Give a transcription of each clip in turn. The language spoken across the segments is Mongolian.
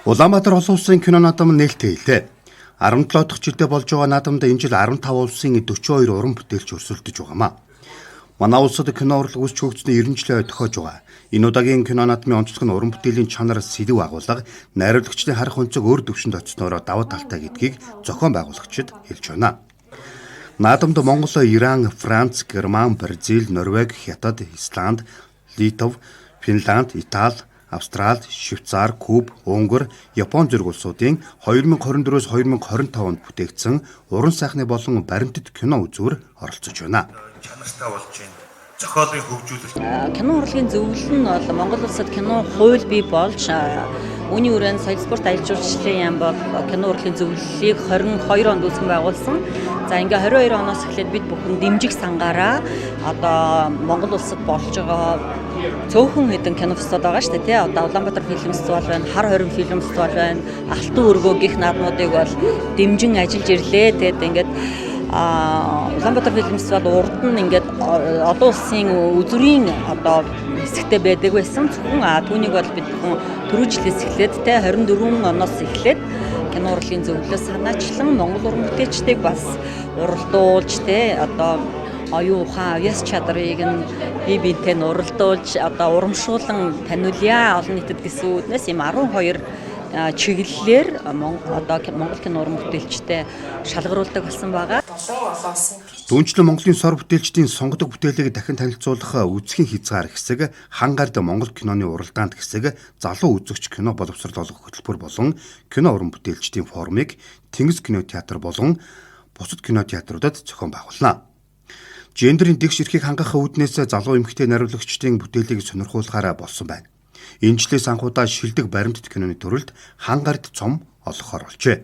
Улаанбаатар олон улсын кино наадам нээлттэй хэлээ. 17 дахь жилдээ болж байгаа наадамд энэ жил 15 улсын 42 уран бүтээлч өрсөлдөж байгаамаа. Манай улсад кино урлаг өсч хөгжсөний 90 жилийн ой тохиож байгаа. Энэ удаагийн кино наадмын онцлог нь уран бүтээлийн чанар, сэдэв агуулга, найруулагчдын харах өнцөг өөр төвшөнд очсоноороо давуу талтай гэдгийг зохион байгуулагчид хэлж байна. Наадамд Монгол, Иран, Франц, Герман, Бразил, Норвеги, Хятад, Исланд, Литв, Финланд, Итали, Австрали, Швейцар, Куб, Унгар, Япон зэрэг улсуудын 2024-өөс 2025 онд бүтээгдсэн уран сайхны болон баримтат кино үзүүр оролцож байна. Чанартай болж байна. Зохиолын хөгжүүлэлт. Кино урлагийн зөвлөл нь бол Монгол улсад кино хууль бий болж, үүний хүрээнд соёл спорт аялал жуулчлалын яам бол кино урлагийн зөвлөлийг 22 онд үүсгэн байгуулсан. За, ингээ 22 оноос эхлээд бид бүхэн дэмжих сангаараа одоо Монгол улсад болж байгаа цөөхөн хэдэн кино фестивал байгаа шүү дээ, тий. Одоо Улаанбаатар фильм фестивал байна, Хар хорин фильм фестивал байна, Алтан өргөө гих наадмуудыг бол дэмжин ажиллаж ирлээ. Тэгээд ингээд Улаанбаатар фильм фестивал урд нь ингээд олон улсын үзүүрийн одоо хэсэгтэй байдаг байсан. Зөвхөн түүнийг бол бид бүхэн түрүү жилээс эхлээд, те, 24 оноос эхлээд кино урлагийн зөвлөлөөс санаачлан Монгол уран бүтээлчдийг бас уралдуулж, те, одоо оюун ухаан, авьяас чадрыг нь бие биентэй нь уралдуулж, одоо урамшуулан таниулъя олон нийтэд гэсэн үүднээс ийм 12 чиглэлээр одоо Монгол кино уран бүтээлчтэй шалгаруулдаг болсон байгаа. Түүнчлэн Монголын сор бүтээлчдийн сонгодог бүтээлийг дахин танилцуулах үзэхийн хязгаар хэсэг, хангард Монгол киноны уралдаанд хэсэг, залуу үзэгч кино боловсрол олгох хөтөлбөр болон кино уран бүтээлчдийн форумыг Тэнгис кино театр болон бусад кино театруудад зохион байгуулна. Гендерийн тэгш эрхийг хангах үүднээс залуу эмэгтэй найруулагчдын бүтээлийг сонирхуулахаараа болсон байна. Энэ жилээс анхудаа шилдэг баримтат киноны төрөлд хангард цом олгохоор болжээ.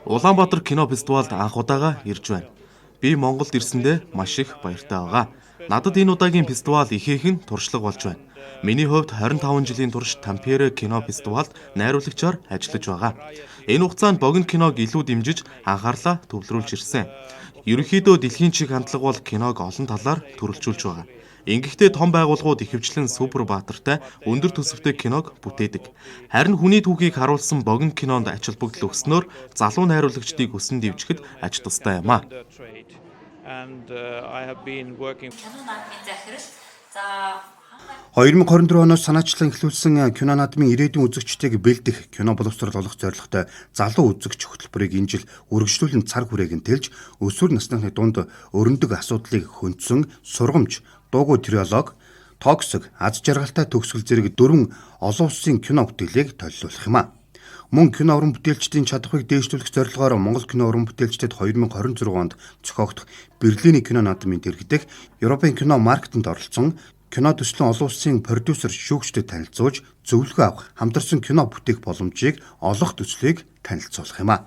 Улаанбаатар кино фестивалд анх удаага ирж байна. Би Монголд ирсэндээ маш их баяртай байгаа. Надад энэ удаагийн фестивал ихээхэн туршлага болж байна. Миний хувьд 25 жилийн турш Тампере кино фестивалд найруулагчаар ажиллаж байгаа. Энэ хугацаанд богино киног илүү дэмжиж, анхаарлаа төвлөрүүлж ирсэн. Ерөнхийдөө дэлхийн чиг хандлага бол киног олон талаар төрөлжүүлж байгаа. Ингэхдээ том байгууллагууд ихэвчлэн супер баатартай өндөр төсөвтэй киног бүтээдэг. Харин хүний түүхийг харуулсан богино кинонд ач холбогдол өгснөөр залуу найруулагчдыг өсөн дэвжихэд ач тустай юм аа. And I have been working Кино наадмын захирал за 2024 оноос санаачлан эхлүүлсэн кино наадмын ирээдүйн үзэгчдийг бэлдэх, кино боловсрол олох зорилготой залуу үзэгч хөтөлбөрийг энэ жил үргэлжлүүлэн цар хүрээг нь тэлж, өсвөр насныхны дунд өрнөдөг асуудлыг хөндсөн сургамж, дуугүй трилог, токсик, аз жаргалтай төгсгөл зэрэг дөрвөн олон улсын кино бүтээлийг толилуулах юм а. Мөн кино уран бүтээлчдийн чадварыг дээшлүүлэх зорилгоор Монгол кино уран бүтээлчдэд 2026 онд зохиогдох Берлиний кино наадмын дэргэдэх Европын кино маркетинд оролцсон кино төслийн олон улсын продюсер, шүүгчдэд танилцуулж, зөвлөгөө авах, хамтарсан кино бүтээх боломжийг олох төслийг танилцуулах юм а.